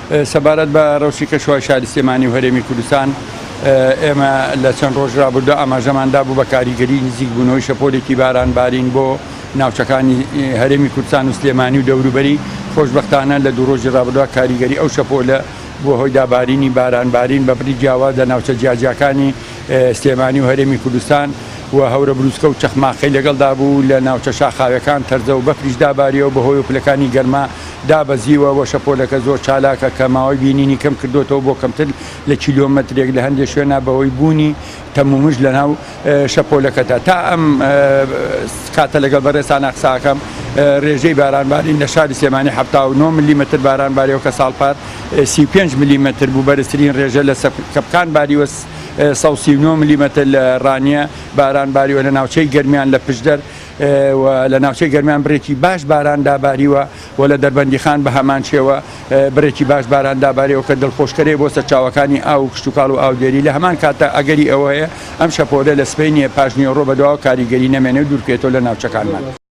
سەبارەت بە رەوشی کەشوهەوای شاری سلێمانی و هەرێمی کوردستان، ئێمە لە چەند رۆژ رابردوو ئاماژەمان دابوو بە کاریگەری نزیکبوونەوەی شەپۆلێکی بارانبارین بۆ ناوچەکانی هەرێمی کوردستان و سلێمانی و دەوروبەری، خۆشبەختانە لە دوو رۆژی رابردووە کاریگەری ئەو شەپۆلە بووە هۆی دابارینی بارانبارین بە بڕی جیاواز لە ناوچە جیاجیاکانی سلێمانی و هەرێمی کوردستان و هەورە بروسکە و چەخماخەی لەگەڵدا بوو، لە ناوچە شاخاویەکان تەرزە و بەفریش داباریەوە بەهۆی پلەکانی گەرما دابەزیوە و شەپۆلەکە زۆر چالاکە کە ماوەی بینینی کەم کردۆتەوە بۆ کەمتر لە کیلۆمەترێک لە هەندێک شوێنا بەهۆی بوونی تەمومژ لەناو شەپۆلەکەدا. تا ئەم کاتە لەگەڵ بەڕێزتانا قسە ئەکەم رێژەی بارانبارین لە شاری سلێمانی 79 ملیمەتر باران باریوە کە ساڵ پار 35 ملیمەتر بوو، بەرزترین رێژە لە کەپکان باریوە 139 ملیمەتر لە رانیە باران باریوە لە ناوچەی گەرمیان لە پشدەر و لە ناوچەی گەرمیان بڕێکی باش باران داباریوە و لە دەربەندیخان بە هەمان شێوە بڕێکی باش باران داباریوە کە دڵخۆشکەرەیە بۆ سەرچاوەکانی ئاو و کشتوکاڵ و ئاودێری، لە هەمان کاتدا ئەگەری ئەوە هەیە ئەم شەپۆلە لە سبەینێ پاشنیوەڕۆ بەدواوە کاریگەری نەمێنێ و دوورکەوێتەوە لە ناوچەکانمان.